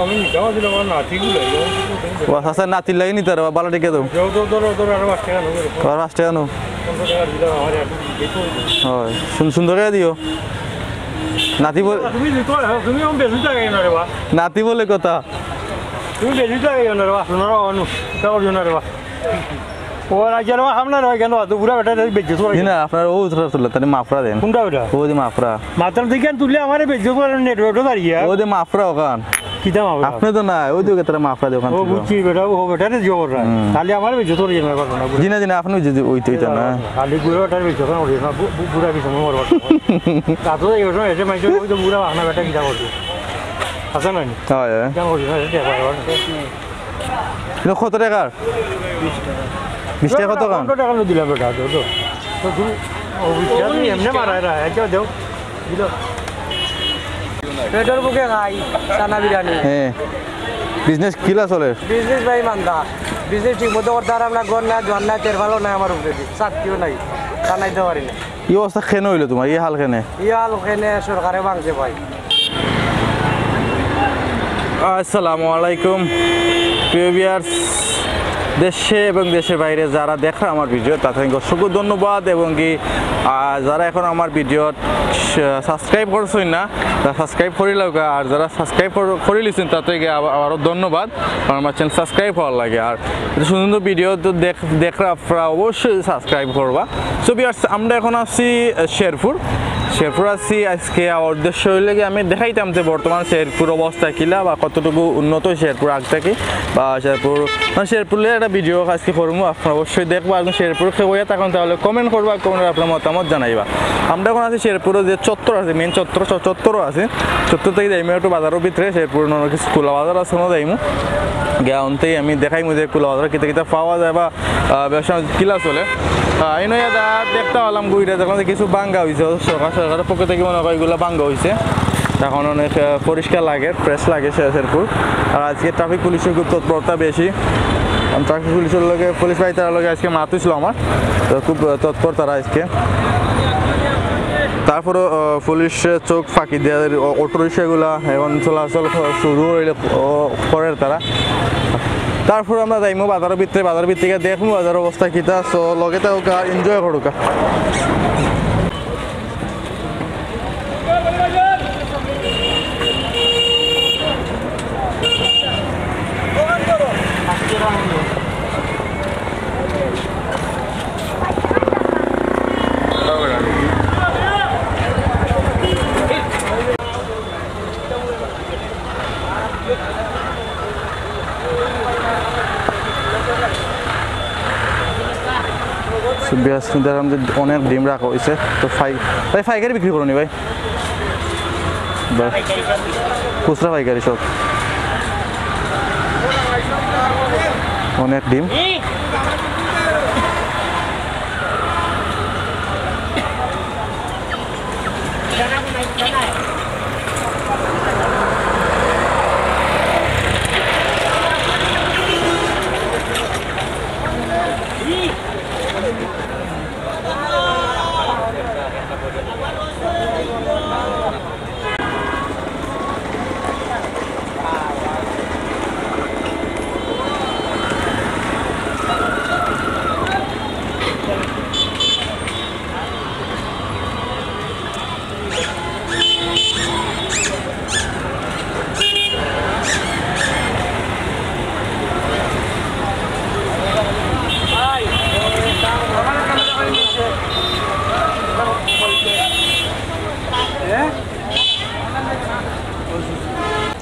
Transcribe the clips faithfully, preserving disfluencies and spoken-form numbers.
আমি নিতাম আছিল আমার নাতিগুলো, ও চাচা নাতির লাগি নিতা রে বা, বালা টিকা দেও। ধরো, ধরো, ধরো, আরো পাঁচ টাকা নেবো। আর পাঁচ টাকা নেবো। পঞ্চাশ টাকা দিলাম, আমার এখন বিক্রি করে দিন। হয়, সুন-, সুন্দর করে দিও। নাতি বল-, তুমি দিতে পারো, তুমি এখন বেশি টাকা কেন রে বা? নাতি বলে কথা। তুমি বেশি টাকা কেন রে বা? শোনো রে, অনু, এটা করিও না রে বা। ও রাজ্যের বা সামনে রয় কেন? তো বুড়া বেটা বেশি জোর করে। জি না, আপনার ও উত্তর তুললে, তাহলে মাফরা দেন। কোনটা ওটা? ও দি মাফরা। মাথার দিকে তুললে আমার বেশি জোর করে নেটওয়ার্কও দাঁড়িয়ে। ও দি মাফরা ওখান। কিতা মাফরা? আপনি তো না, ওই দিকে তারা মাফরা দেয় ওখান ও থেকে। বুঝছি বেটা, ও বেটারে জোর করে। হুম। তাহলে আমার বেশি জোর করে না, ঘটনা বুঝে। জি না, জি না, আপনি যদি ওই তো, ওই তো না। খালি বুড়া বেটার বেশি জোর করে না, বু-, বু-, বুড়া কি সময় মরবো? তা তো এই ঘটনা এসে মাইকে ওই তো বুড়া বাহানা বেটা কিতা করবে? আছে না নি? হয়, হয়। কিতা করবে? না, এটা দেখো, এবার। কিন্তু কত টাকার? বিশ টাকা কত খান? পনেরো টাকা দিলাম বেটা, তো, তো। তো তুমি, ও, বিশ টাকা তুমি এমনি মারায় না, এটা দেও। দিল। পেটর ভুকে খাই, চানা বিরিয়ানি। হ্যাঁ। বিজনেস কিলা চলে? বিজনেস ভাই মান্দা। বিজনেস ঠিক মতো করতে পারলাম না, ঘর নাই, জোয়ান নাই, তেরপালও নাই আমার উপরে দি। চাকরিও নাই। চানাইতে পারি না। এই অবস্থা কেন হইলো তোমার? এই হাল কেনে? এই হাল কেনে সরকারে ভাঙছে ভাই। আসসালামু আলাইকুম প্রিয় ভিউয়ার্স, দেশে এবং দেশের বাইরে যারা দেখরা আমার ভিডিও, তাতে অসংখ্য ধন্যবাদ। এবং কি, আহ, যারা এখন আমার ভিডিও সাবস্ক্রাইব করছইন না, তারা সাবস্ক্রাইব করি লাউকা, আর যারা সাবস্ক্রাইব করি লিছইন, তাতে গিয়ে আবার, আবারও ধন্যবাদ, কারণ আমার চ্যানেল সাবস্ক্রাইব হওয়ার লাগে। আর এটা সুন্দর সুন্দর ভিডিও তো দেখ-, দেখরা আপনারা অবশ্যই সাবস্ক্রাইব করবা। So ভিউয়ার্স, আমরা এখন আছি, আহ, শেরপুর। শেরপুর আছি আজকে, আমার উদ্দেশ্য হইলে কি আমি দেখাইতাম যে বর্তমান শেরপুর অবস্থা কিলা বা কতটুকু উন্নত শেরপুর আগ থেকে, বা শেরপুর, মানে শেরপুরের একটা ভিডিও আজকে করবো, আপনারা অবশ্যই দেখবা। এবং শেরপুর কেউ হইয়া থাকেন তাহলে কমেন্ট করবা, কমেন্টে আপনার মতামত জানাইবা। আমরা এখন আছি শেরপুরে যে চত্বর আছে, মেইন চত্বর, চ-, চত্বরও আছে, চত্বর থেকে যাইমু একটু বাজারর ভিতরে, শেরপুর নন কিছু খোলা বাজার আছে, ওনো যাইমু। গিয়া অন্তেই আমি দেখাইমু যে খোলা বাজার কিতা কিতা পাওয়া যায় বা আহ, ব্যবসা কিলা চলে। আহ, ইনো ইয়া দা দেখতা পারলাম ঘুরে, দেখলাম যে কিছু ভাঙ্গা হইছে, সরকার, সরকারের পক্ষ থেকে মনে হয় এগুলা ভাঙ্গা হইছে। এখন অনেক, আহ, পরিষ্কার লাগে, ফ্রেশ লাগে শে-, শেরপুর। আর আজকে ট্রাফিক পুলিশের খুব তৎপরতা বেশি, কারণ ট্রাফিক পুলিশের লগে, পুলিশ ভাই তার লগে আজকে মাত হইছিল আমার, তো খুব, আহ, তৎপর তারা আজকে। তারপরও, আহ, পুলিশের চোখ ফাঁকি দিয়ে অ-, অটোরিকশাগুলা এখন চলাচল ক-, শুরু হইলে, ও, করের তারা। তারপর আমরা যাইমু বাজারর ভিতরে, বাজারর ভিতরে গিয়া দেখমু বাজারর অবস্থা কিতা। So লগে থাকুকা, এনজয় করুকা। So, বিয়াস, দেখলাম যে অনেক ডিম রাখা হইছে। তো ফাই-, ভাই, পাইকারি বিক্রি করো নি ভাই? বা, খুচরা পাইকারি সব। অনেক ডিম।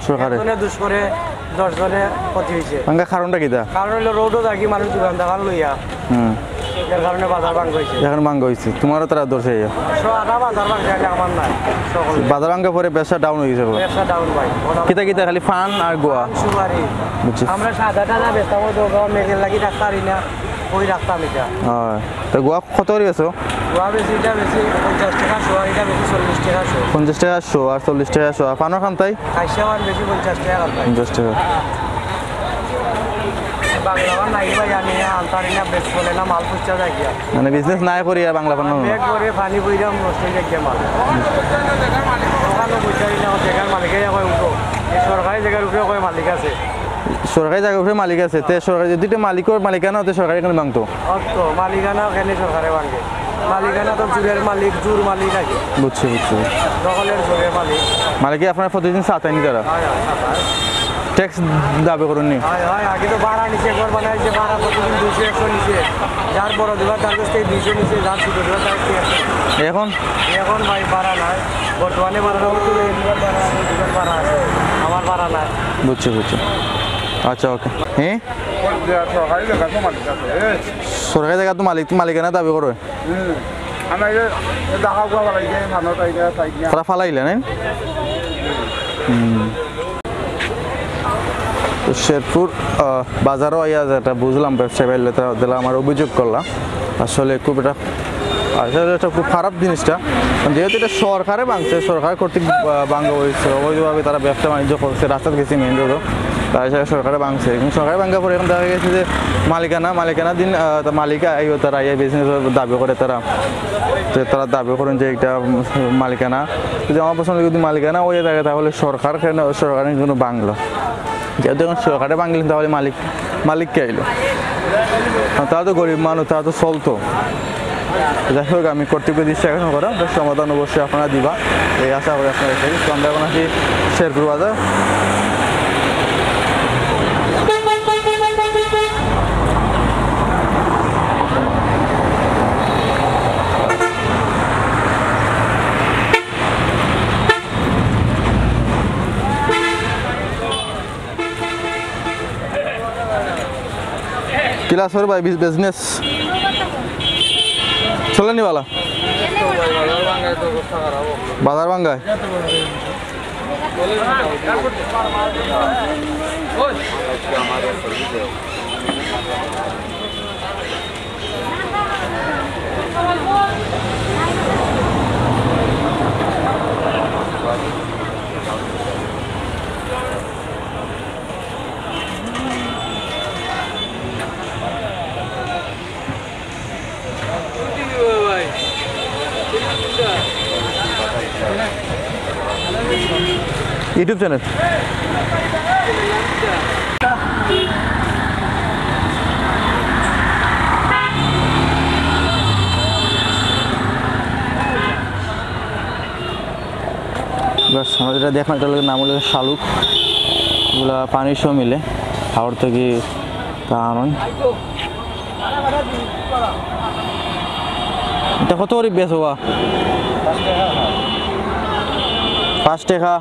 সরকারে। একজনে দুষ করে, দশ জনে ক্ষতি হইছে। ভাঙ্গা কারণটা কিতা? কারণ হইলো রোডও থাকি মানুষ দোকান দোকান লইয়া। হুম। এর কারণে বাজার ভাঙ্গা হইছে। এখন ভাঙ্গা হইছে। তোমারও তারা ধরছে ইয়া। সো আধা বাজার ভাঙ্গা, এটা আমার নাই। সকল বাজার ভাঙ্গা পরে ব্যবসা ডাউন হয়ে গেছে। ব্যবসা ডাউন ভাই। ওটা কিতা কিতা খালি পান আর গুয়া? পান, সুপারি। বুঝছি। আমরা সাদা টাদা বেচতাম, ওই তো মেঘের লাগি রাখতে পারি না, ওই রাখতাম এটা। হ্যাঁ। তো গুয়া কত করে বেচো? গুয়া বেশি, এটা বেশি পঞ্চাশ টাকা শো, আর এটা বেশি চল্লিশ টাকা শো। পঞ্চাশ টাকা শো আর চল্লিশ টাকা শো। আর পানর খান্তাই? খাইছে আমার বেশি পঞ্চাশ টাকা খান্তাই। পঞ্চাশ টাকা। বাংলা আমার নাই ভাই, আমি আনতারি না, বেশ চলে না, মাল খুঁজতে যায় গিয়া। মানে বিজনেস নাই করি আর বাংলা পান? ব্যাগ করে পানি বইরাম, নষ্ট হয়ে যায় গিয়া মাল। দোকানও বুঝতে পারি না, জায়গার মালিকে কয় উঠো, এই সরকারি জায়গার উপরে কয় সরকারি জাগার উপরে মালিক আছে, তে সরকারি যদি এটা মালিকর মালিকানা অয়, তে সরকারে কেনে ভাঙতো? অত মালিকানা কেনে সরকারে ভাঙে? মালিকানা তো জুরের মালিক, জুর মালিক আগে। বুঝছি, বুঝছি। দখলের জুরের মালিক। মালিকে আপনার প্রতিদিন ছাতা নি তারা? হয়, হয়, ছাতা। ট্যাক্স দাবি করইন নি? হয়, হয়, আগে তো ভাড়া নিছে, ঘর বানাইছে, ভাড়া প্রতিদিন দুইশো একশো নিছে। যার বড় দোকান তার কাছ থেকে দুইশো নিছে, যার ছোট দোকান তার কাছ থেকে একশো। এখন? এখন ভাই ভাড়া নাই, বর্তমানে ভাড়া নাই, ভাড়া আছে, আমার ভাড়া নাই। বুঝছি, বুঝছি। আচ্ছা, ওকে। হ্যাঁ? সরকারি জাগা তো মালিক আছে, এ। সরকারি জাগা তো মালিক, মালিকানা দাবি করে। হুম। আমরা এই যে, এই দেখা উকা ফালাই দিয়ে, ধানও তাই দিয়ে, তাই দিয়ে। তারা ফালাইলে, নাই? হুম। তো শেরপুর, আহ, বাজারও আইয়া যেটা বুঝলাম, ব্যবসায়ী ভাইলে তারা দিলা আমার অভিযোগ করলাম। আসলে খুব এটা, আসলে এটা খুব খারাপ জিনিসটা। কারণ যেহেতু এটা সরকারে ভাঙছে, সরকার কর্তৃক, আহ, ভাঙা হয়েছে, অবৈধভাবে তারা ব্যবসা বাণিজ্য করছে, রাস্তাত গেছে মেইন রোডও, তাই সেটা সরকারে ভাঙছে। কিন্তু সরকারে ভাঙার পরে এখন দেখা গেছে যে মালিকানা, মালিকানা দিন, আহ, তা মালিক আইও তারা এই বিজনেস দাবি করে তারা, যে তারা দাবি করেন যে এটা, উম, মালিকানা। যদি আমার পছন্দ যদি মালিকানা হয়ে থাকে, তাহলে সরকার কেন, সরকারের জন্য বাংলো। যেহেতু এখন সরকারে ভাঙলেন, তাহলে মালিক, মালিক কে আইলো? আর তারা তো গরিব মানুষ, তারা তো চলতো। যাই হোক, আমি কর্তৃপক্ষ দৃষ্টি আকর্ষণ করা, তার সমাধান অবশ্যই আপনারা দিবা, এই আশা করি আপনারা। সেই তো আমরা এখন আছি শেরপুর বাজার। কিলা চলের ভাই, বিজ-, বিজনেস চলেনি ভালা? বাজার ভাঙ্গায়। YouTube channel। বাস, আমরা যেটা দেখলাম, এটা হলো, নাম হলো শালুক। এগুলা পানির সহ মিলে, হাওর থেকে তা আনয়। এটা কত করি বেচো বা? পাঁচ টাকা।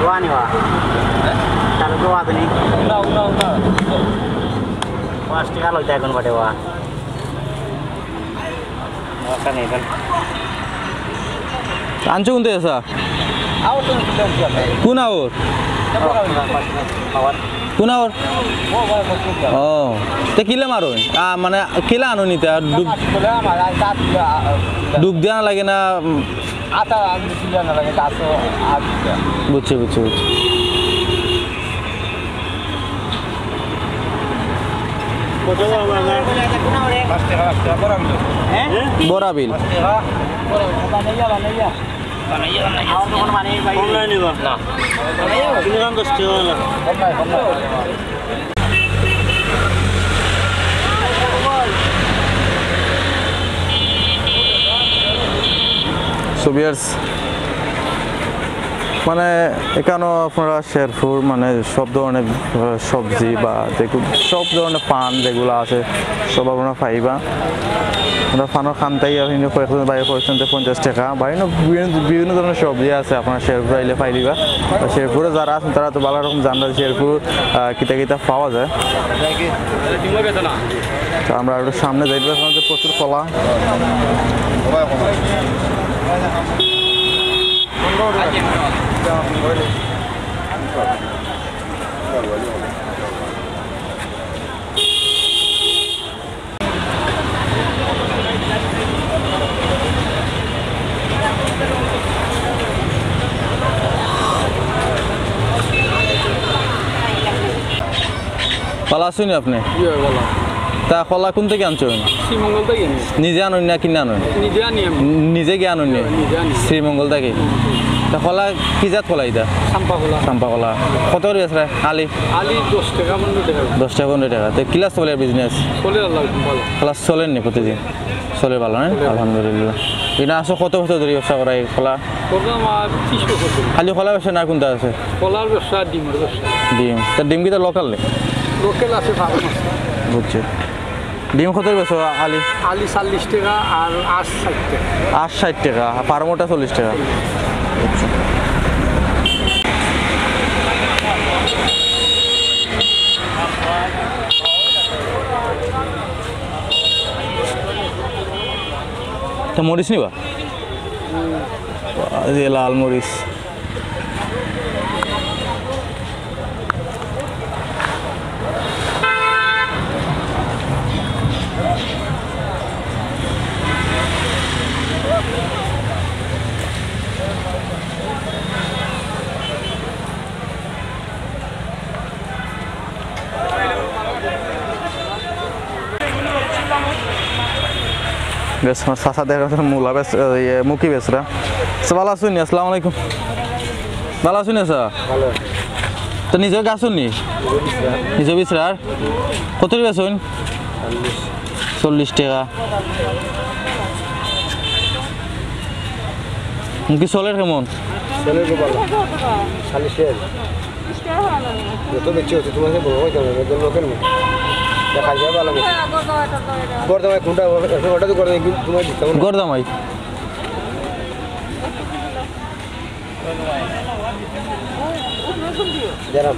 ওয়া নি ওয়া। তাহলে তো ওয়া তো নেই। পাঁচ টাকা লইতে এখন বাটে ওয়া। আনছো কোন থেকে? কোন আওর? কোন আওর? ও, তে কিলা মারো? আ, মানে, কিলা আনো নিতে? আর ডুব, ডুব দেওয়া লাগে না? উম। বুঝছি, বুঝছি, বুঝছি। কত দাম আপনার? পাঁচ টাকা, পাঁচ টাকা, বড় আবিল। হ্যাঁ? বড় আবিল। পাঁচ টাকা। বানাইয়া, বানাইয়া। বানাইয়া, বানাইয়া। কম নাই নিবা? না। কিনলাম দশ টাকা না। কম নাই, কম নাই। So viewers, মানে, এখানো আপনারা শেরপুর, মানে, সব ধরনের, আহ, সবজি বা যেগু-, সব ধরনের পান যেগুলা আছে, সব আপনারা পাইবা। আমরা পানর খান্তাই, আপনি কয়েকজন বাইরে করেছেন যে পঞ্চাশ টাকা, বা এনে বিভিন্ন, বিভিন্ন ধরনের সবজি আছে, আপনারা শেরপুর আইলে পাইলিবা। আর শেরপুরে যারা আছেন, তারা তো ভালো রকম জানরা যে শেরপুর, আহ, কিতা কিতা পাওয়া যায়। তো আমরা একটু সামনে যাই, দেখলাম যে প্রচুর কলা। ভালা আছইন আপনি? জি ভাই, ভালা। তা কলা কোন থেকে আনছইন? শ্রীমঙ্গল থেকে আনি। নিজে আনইন না কিনে আনইন? নিজে আনি আমি। নিজে গিয়া আনইন নি? নিজে আনি। শ্রীমঙ্গল থেকে? হুম, হুম। তা কলা কি জাত কলা ইটা? চাম্পা কলা। চাম্পা কলা। কত করি বেচরা আলি? আলি দশ টেকা, পনরো টেকা। দশ টেকা, পনরো টেকা। তে কিলা চলের business? চলের আল্লাহ হুকুম ভালা। কলা চলের নি প্রতিদিন? চলের ভালা, না? চলের। আলহামদুলিল্লাহ। ইনো আছো কত বছর ধরি ব্যবসা কররায় কলা? করলাম আর ত্রিশ বছর ধরি। খালি কলা ব্যবসা না কুনটা আছে? কলার ব্যবসা, ডিমর ব্যবসা। ডিম। তা ডিম কিতা local নি? Local আছে, farm আছে। বুঝছি। ডিম কত বেচো আলি? আলি চল্লিশ টেকা আর আঁশ ষাইট টেকা। আঁশ ষাইট টেকা, আর ফার্মটা চল্লিশ টেকা। তো মরিচ নিবা? এই যে লাল মরিচ। বেশ, আমার চাচা দেখা যাচ্ছে মূলা বেচ-, এ, ইয়ে, মুখি বেচরা। আচ্ছা, ভালা আছইন নি? আসসালামু আলাইকুম। ভালা আছইন নি, চাচা? ভালা। তো নিজর গাছর নি? নিজর বিচরার? কত করি বেচইন? চল্লিশ। চল্লিশ টেকা। মুখি চলের কেমন? চলের খুব ভালা। চল্লিশ টেকা। যত বেশি হচ্ছে, তোমার কাছে বড় হইতে হবে, এদের লোকের মতো। দেখা যায় ভালা মতো। গরদামাই কোনটা, ওটা তো গরদামাই, কিন্তু তোমার দিতে হবে না। গরদামাই। যারা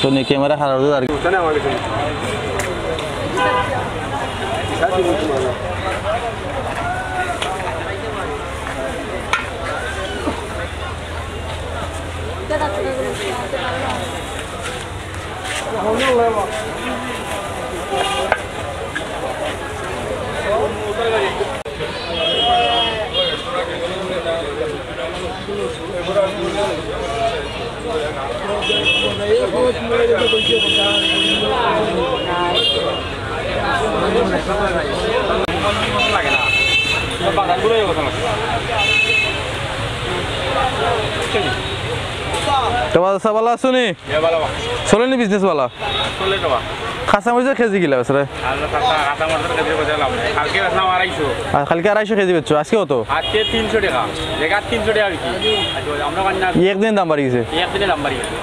তো নি ক্যামেরা খারাপ হতো আর কি। তো বাদশা, ভালা আছো নি? এ বালা বা। চলের নি business ভালা? চলের বা। কাঁচা মরিচর কেজি কিলা বেচরা? আর কাঁচা, কাঁচা মরিচর কেজি কত লাভ? কালকে বেচলাম আড়াইশো। আর কালকে আড়াইশো কেজি বেচছো, আজকে কত? আজকে তিনশো টেকা। জাগাত তিনশো টেকা বিক্রি। আচ্ছা, আমরা বান্না এই একদিনে দাম বাড়ি গেছে? এই একদিনে দাম বাড়ি গেছে।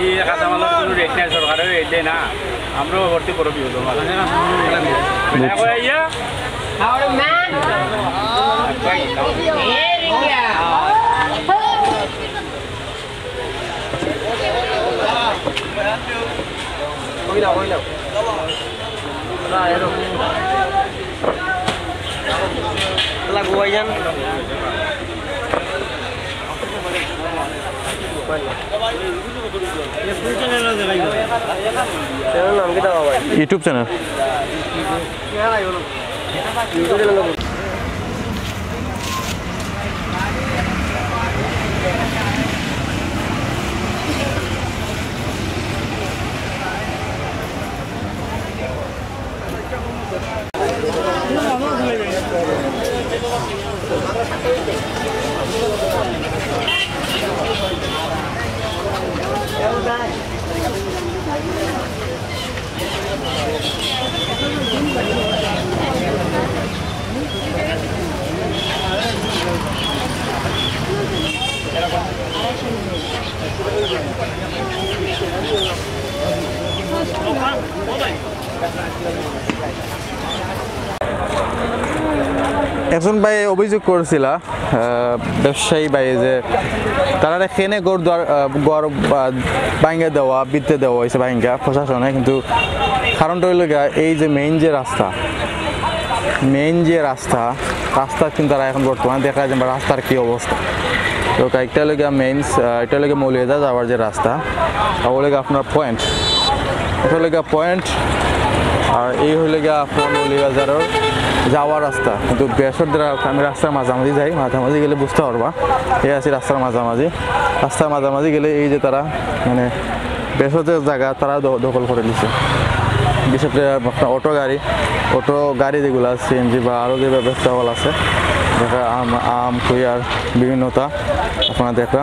এই কাঁচা মালর কুনু rate নাই, সরকারে rate দেয় না। আমরাও ভর্তি করবি হলো। বুঝছি। YouTube channel। একজন ভাই অভিযোগ করছিলা, আহ, ব্যবসায়ী ভাই, যে তারারে কেনে ঘর দুয়ার, আহ, ঘর, আহ, ভাঙ্গা দেওয়া, ভিত্তে দেওয়া হয়েছে ভাঙ্গা প্রশাসনে, কিন্তু কারণটা হইল গিয়া এই যে main যে রাস্তা, main যে রাস্তা, রাস্তা কিন্তু তারা এখন বর্তমানে দেখা যায় যে রাস্তার কি অবস্থা। তো একটা হইল গিয়া main, আহ, এটা হইল গিয়া মৌলভীবাজার যাওয়ার যে রাস্তা, আর হইল গিয়া আপনার point, এটা হইল গিয়া point, আর এই হইল গিয়া আপনার মৌলভীবাজারের যাওয়ার রাস্তা। কিন্তু বেসর দ্বারা আমি রাস্তার মাঝামাঝি যাই, মাঝামাঝি গেলে বুঝতে পারবা, এই আছি রাস্তার মাঝামাঝি। রাস্তার মাঝামাঝি গেলে এই যে তারা মানে বেসর যে জাগা তারা দ-, দখল করে নিছে। বিশেষ করে আপনার অটো গাড়ি, অটো গাড়ি যেগুলা সিএনজি বা আরও যে ব্যবস্থা আছে, দেখা আম, আম, কুইয়ার বিভিন্নতা আপনারা দেখরা।